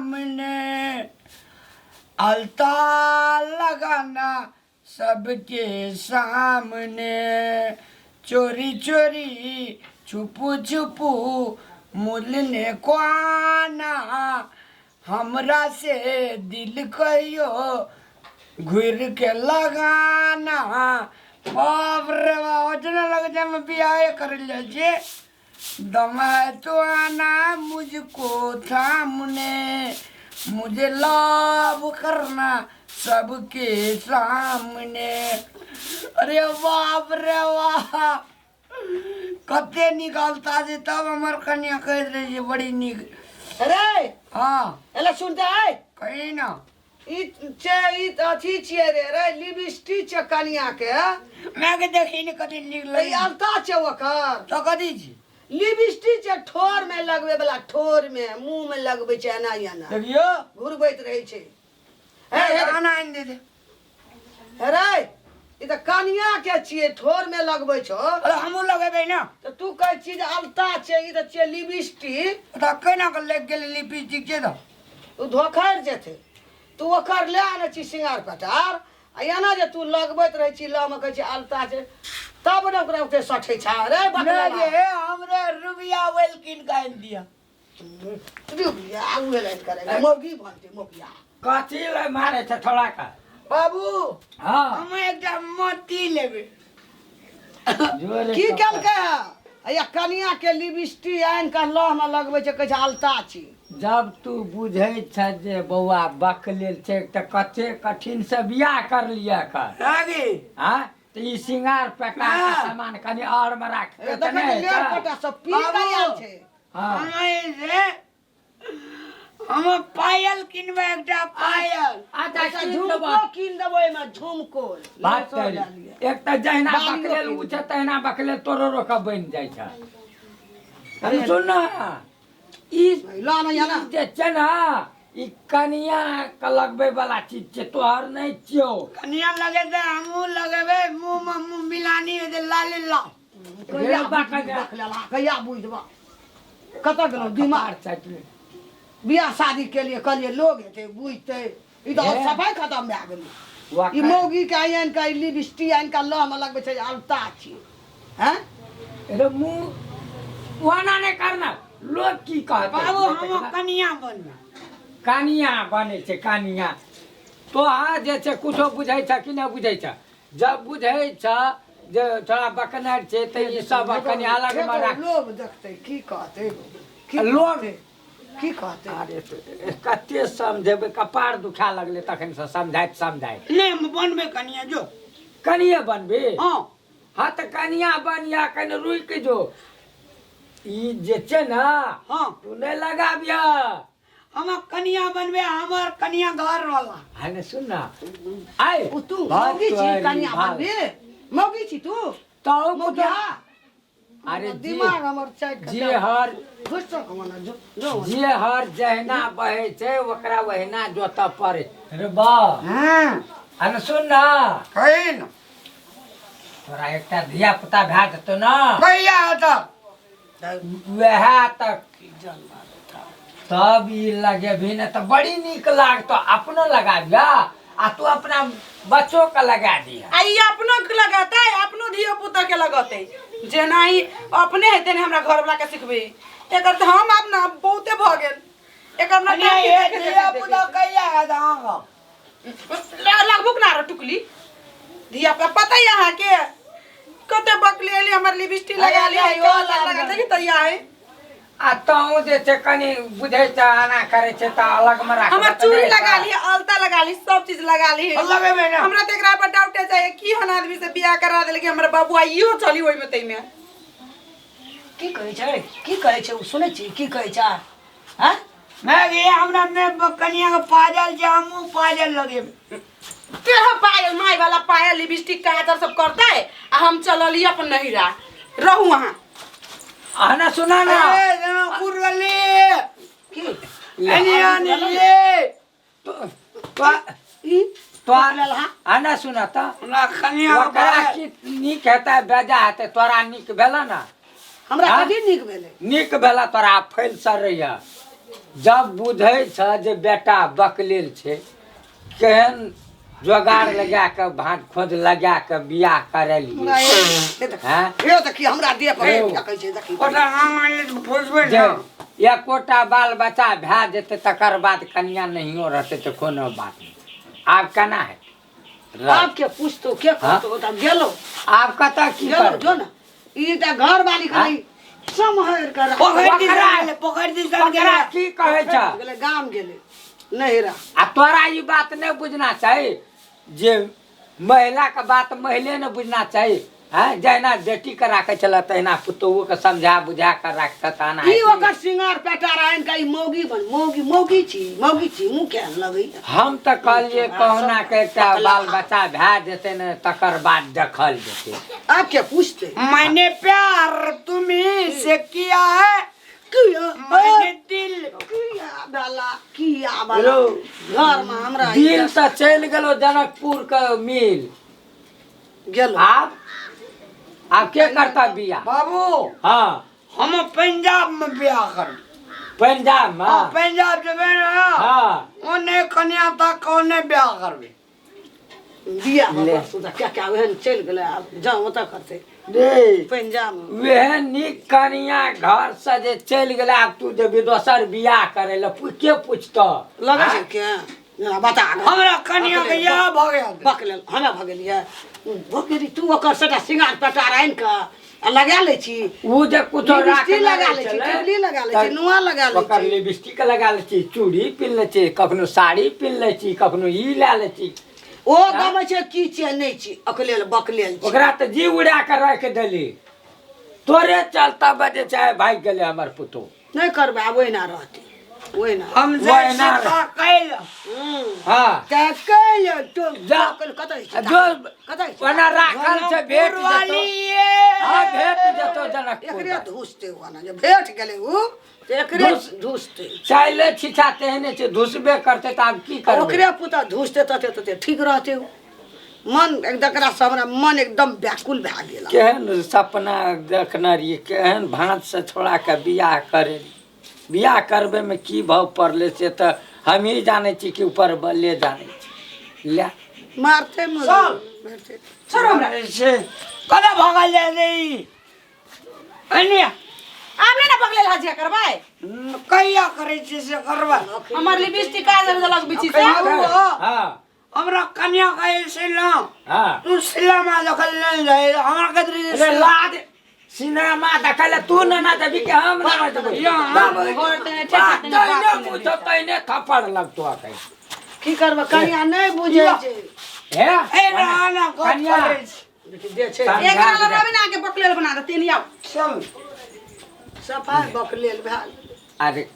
सामने, अलता लगाना सबके सामने, चोरी चोरी छुपू छुपू मिलने को आना, हमरा से दिल कहियो घुर के लगाना। बाप रे बाप, ओजना लग जाए हम बियाहे कर ले जे दम है तो आना मुझको थामने, मुझे लाभ करना सबके सामने। अरे बाप रे बाप, कते निकलता जे तब हमर कनिया कहैत रहे जे बड़ी नीक। अरे हाँ। एला सुनते है। कही ना। ई छै, ई त अथी छियै रे, रे लिपस्टिक छै कनिया के। मैं के देखी ने कते नीक तऽ ई लगे। अलता छै ओकर। तो कथी छी? लिपस्टिक छै ठोर में लगबै वाला, ठोर में मुंह में लगबै छै, एना एना देखियो घुरबैत रहै छै। हे हे आना आनि दे दे। हे रे, ई तऽ कनिया के छियै, ठोर में लगबै छौ। अरे हमहूँ लगेबै ने। तऽ तू कहै छी जे अलता छै, ई तऽ छियै लिपस्टिक। तऽ केना कऽ लागि गेलै लिपस्टिक छै तऽ? ओ धोखरि जेतै। तू ओकर लए आनै छी सिंगार पटार आ एना जे तू लगबैत रहै छी, लऽ मे कहै छी अलता छै, तब ने ओकरा ओते सठै छै रे बकलेला। नहि जे हमरे रुबिया वेल कीन कऽ आनि दिअ। रुबिया उहे लाइन करे मौगी बनतै मौगिया। कथी ले मारे छै थोड़ा का? बाबू। हाँ। हम एकटा मोती लेबै। जोरे की कपड़ा। केलकै है या कनिया के लिपस्टिक आनि कऽ लह मे लगबै छै, कहै छै अलता छी। जब तू बुझै छ जे बौआ बकलेल छै तऽ कते कठिन से बियाह कर लिया कर। आगे। हाँ, तऽ ई सिंगार पेकार के सामान कनि और मे राख के तऽ देखै नहि छी लेर हेतै? पटा सब पी कऽ आयल छै। हाँ। हम हम पायल किनबै, एकटा पायल। अच्छा, अच्छा, कीन झुमको देबऽ। कीन देबो, एहिमे झुमको। बात सौ करी। लए लिअ। एक तऽ जहिना बालियो बकलेल कीन उ छै तहिना बकलेल तोरो रोकऽ बनि जाइ छै। अरे सुन ना, ई ला ना, ना। ई जे छै ना, ई कनिया के लगबै वाला चीज छै, तोहर नहि छियौ। कनिया लगेतै, हमहूँ लगेबै, मुँह मे मुँह मिलानी हेतै, लाले ला। कहिया रे बकलेल। बकलेला, कहिया बुझबा कतऽ गेलहुँ दिमाग कपार चाटि। बियाह शादी के लिए कहलिए लोग हेतै बुझतै, ई तऽ हे। सफाइ खतम भए गेलै। वाह, ई मौगी के आनि कऽ ई लिपस्टिक आनि कऽ लहमे लगबै छै, अलता छी हैं। अरे मुँह ओना नहि करना, लोग की कहतै? बाबू, हम कनिया बनबै। कनिया बनै छै कनिया। तोहर जे छै कुछो बुझै छ कि नहि बुझै छ? जब बुझै छ जे थोड़ा बकनार छै तऽ ई सब कनि अलग मे राख। लोग देखतै की कहतै? की लोग कहतै? की कहतै? अरे कते समझेबै, कपार दुखा लगलै तखन से समझाइत समझाइत। नहि, हम बनबै कनिया जो। कनिये बनबी? हाँ। हाँ, तऽ कनिया बनिया, कनि रुकि जो। ई जे छै ने, हाँ, तू नहि लगाबिह। हम कनिया बनबे, हमर कनिया घर वाला। है ने, सुन ना आइ। ओ तू मौगी छी, कनिया बनबी? मौगी छी तू? तो मौगिया। अरे दिमाग हमर चाटि जे हर घुस जो जो जे हर जहिना बहे छै ओकरा ओहिना जोतऽ पड़े। अरे बा। हाँ। अरे सुन ना। कही ना। तोरा एकटा धिया पुता भए जेतौ ना। कहिया हेतौ? वएह तक तब ई लगेबही ने तऽ बड़ी नीक लागतो। अपनो लगाबिह आ तू अपना बच्चो के लगा दिह। आ ई अपनो के लगेतै, अपनो धियो पुतो के लगेतै। जेना ई अपने हेतै ने हमरा घरवला के सिखबै एकर तऽ हम आब ने बहुते भऽ गेल एकर ना। कनिया, हे धिया पुता कहिया हेत अहाँके? लगबुक ना रो टुकली धिया पुता। पता है अहाँके कते बकली एली, हमर लिपस्टिक लगा ली है, लगा देखी तैया है। आ तहूँ जे छै कनि बुझै छै, एना करै छै तऽ अलग मे राखबै। हमर तऽ चूड़ी नहि लगा हेतै? ली, अलता लगा ली, सब चीज लगा ली। लगेबै ना। हमरा तऽ एकरा पर डाउटे जाए की हन आदमी से बियाह करा देलकै हमर बबुआ, इहो चली ओहिमे तैमे। की कहै छै, की कहै छै ओ सुनै छी? की कहै छै हैं? मैं गे हमरा में कनिया के पाजल छै, हमहूँ पाजल लगेबै। तेह पायल माय वाला पायल लिपस्टिक काजर सब करता है आ हम चलली अपन नहिरा रहू अहाँ। अहना सुना ना। ए जना कुरली। की? एनी आनी ये। तो तो तो अहना सुना तऽ हमरा कनिया के ओकरा की नीक हेतै बेजा हेतै? तोरा नीक भेला ना? हमरा हाँ? कथी नीक भेलै? नीक भेला तोरा, फैल सर रहिया। जब बुझै छ जे बेटा बकलेल छै, केहन जोगाड़ लगा के भाँज खोज लगा के बियाह करेलियै। हैं? हे देखी हमरा देह पर यौ। फेकै छै, देखी। ओकरा आम आनले तऽ फुसबै जे ना। एकोटा बाल बच्चा भए जेतै तकर बाद कनिया नहियो रहतै तऽ कोनो बात नहि। आब केना हेतै? आब के पूछतो के कहतो? ओतऽ गेलो। आब कतऽ की गेलो। करबै? जो ने, ई तऽ घर वाली हाँ? कनी सम्हर कर। पोखरि दिसन ओकरा गेलै, पोखरि दिसन ओकरा गेलै। की कहै छ? गेलै, गाम गेलै नहिरा। आ तोरा ई बात नहि बुझना चाही जे महिलाके बात महिले ने बुझना चाही। हैं, जहिना बेटीके राखै छलै तहिना पुतोहुके समझा बुझा कऽ राखतै तहन। ई ओकर सिंगार पेटार आनि कऽ ई मौगी बन, मौगी मौगी छी, मौगी छी, मुँह केहन लगैया। हम तऽ कहलियै कहुना के एकटा बाल बच्चा भए जेतै ने तकर बाद देखल जेतै। आब के पूछते? मैंने प्यार तुम्ही से किया है, किया? मैंने दिल किया वाला, किया वाला रौ। घर में हमरा दिल तऽ चलि गेलो जनकपुर के मिल। गेलो। आब आब के करता बियाह? बाबू। हाँ। हम पंजाब में बियाह करब। पंजाब में? हाँ, पंजाब जेबै ने। हाँ। ओने कन्या तक ओने बियाह करबै। बियाह ले। सुधा क्या क्या ओहन चलि गेलै, आब जाउ ओतऽ करतै रे पंजाब में। वएह नीक कनिया घर से जे चलि गेलै, आब तू जेबही दोसर बियाह करै लए, के पूछतौ? लगै छै के जेना बता गऽ। हमरा कनिया के इएह भऽ गेल। बकलेल हमे भऽ गेलियै, भऽ गेली। तू ओकर सबटा सिंगार पेटार आनि कऽ आ लगा लै छी। उ जे कुछो लिपस्टिक राखने लगा रहै लै छी, छलै, टिकली लगा लै छी, तऽ नुआ लगा लै ओकर छी। लिपस्टिक लगा लै छी, चूड़ी पिन्ह लै छी, कखनो साड़ी पिन्ह लै छी, कखनो ई लए लै छी। ओ गमै छै की छियै नहि छी, अकलेल बकलेल छी। ओकरा तऽ जी उड़ा कऽ राखि देली। तोरे चलता बजे छै भागि गेलै हमर पुतोह। नहि करबै आब, ओहिना रहतै, ओहिना। हम जाइ ओहिना छी ताकै लए। हँ। ताकै लए तो। जा। कतऽ छै? जो। कतऽ छै? ओना राखल छै, भेट जेतौ। वाली। हँ, भेट जेतौ जनकपुर। एकरे धुसते ओना जे भेट गेलै उ तऽ एकरे धुसते। चाइले छिछा तेहने छै, धुसबे करतै तऽ आब की करबै? ओकरे पुतह धुसते तते तते ठीक रहतै उ। मन एकदम से हमरा मन एकदम व्याकुल भए गेल। केहन सपना देखने रहियै, केहन भाँज से छोड़ा के बियाह करे। बियाह करबे में की भाव पड़लै से तऽ हमही जानै छी कि ऊपर बले जानै छी। ले। मारते चल। मारते। छोड़ो हमरा। से कतऽ भगल जाइ छै ई? एने। आब नहि ने बगले हजिया करबै। कहिया करै छी से करबै। हमर लिपस्टिक काज देलक बिची से। बाबू, हाँ। हमरा कन्या कहै छै ने। हाँ। तू सिनेमा देखल नहि जाइ हमरा कहैत अरे रही। लाज, सिनेमा देखै लए तू ना ना देबी कि हम ना देबै? या, घर तने ठेका तने तैने बाप तने। पूछो, तैने थप्पड़ लगतो अखन। की करबै, कनिया नहि बुझै छै। हे। ए ना ना गप कन्या। करै छी। देखी, जे छै। एक लड़ाबे ना के बकलेल बना दे तीन आउ। चल। सफा बकलेल भए गेलै। अरे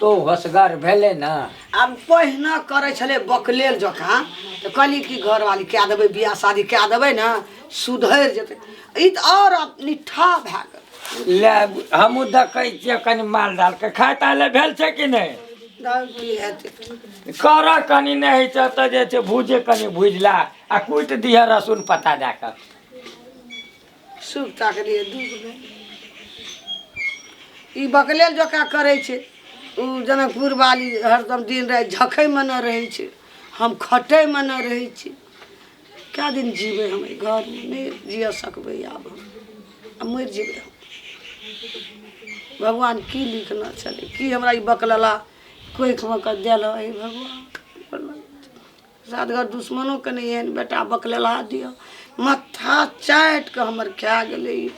तो होशगर भेलै ने। आब पहिना करै छलै बकलेल जकाँ तऽ कहली कि घरवाली कए देबै, बियाह शादी कए देबै ने, सुधरि जेतै। ई तऽ आओर आब निठ्ठा भए गेल। ले, हमहूँ देखै छियै कनि माल जाल के खाय ताय लए भेल छै कि नहि। तब की हेतै? कर कनि नहि होइ छै तऽ जे छै भूजे, कनि भुजि ला आ कुटि दिहऽ रसुन पत्ता दए कऽ। सुख ताकलियै दुख भेल। ई बकलेल जकाँ करै छै। ओ जनकपुर वाली हरदम दिन राति झखैमे नहि रहै छै, हम खटैमे नहि रहै छी। कए दिन जीबै हम एहि घरमे? नहि जिय सकबै आब हम, आ मरि जेबै हम। भगवान की लिखने छलै की हमरा ई बकलेला कोखिमे कऽ देल? हे भगवान, सात घर दुश्मनोके नहि एहन बेटा बकलेला दिअ। माथा चाटि कऽ हमर खा गेलै ई।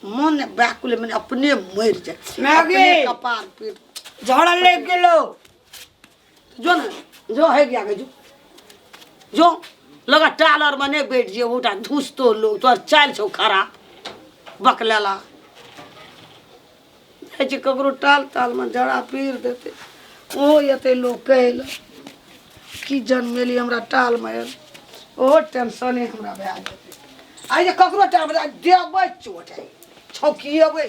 मन व्याकुल, मने अपने मरि जाय। मैगी। अपने कपार पीट। झोड़ा लागि गेलो। जो ने, जो है गया के जो जो लगा टालर में नहीं बैठ जे ओटा धुसतो लोग। तोहर चालि छौ खराब बकलेला। जाइ छै ककरो टाल तालमे जरा पीर देतै, ओहो एतै लोक कहै लए की जन्मेली हमरा टालमे आयल। ओहो टेंशने हमरा भए जेतै। आइ जे ककरो टालमे देबै चोट, आइ छौकिएबै।